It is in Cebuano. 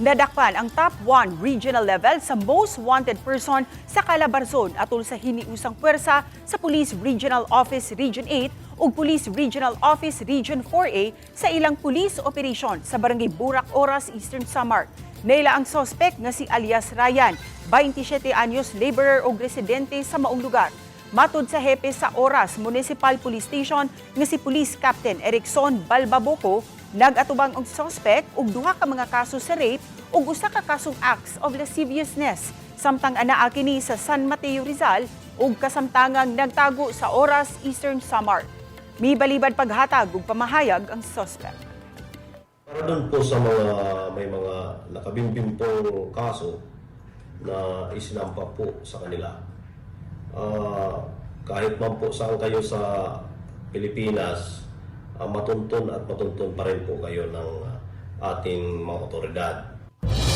Nadakpan ang top 1 regional level sa most wanted person sa Calabarzon atol sa hiniusang puwersa sa Police Regional Office Region 8 ug Police Regional Office Region 4A sa ilang police operation sa Barangay Burak Oras, Eastern Samar. Naila ang sospek nga si alias Ryan, 27 anyos, laborer og residente sa maong lugar. Matod sa hepe sa Oras Municipal Police Station nga si Police Captain Erickson Balbaboco, nag-atubang ang suspect og duha ka mga kaso sa rape ug usa ka kasong acts of lasciviousness samtang anaa kini sa San Mateo, Rizal ug kasamtangang nagtago sa Oras, Eastern Samar. Mibalibad paghatag og pamahayag ang suspect. Para doon po sa mga may mga nakabimbing pong kaso na isinampa po sa kanila, kahit man po saan kayo sa Pilipinas, matuntun at matuntun pa rin po kayo ng ating mga otoridad.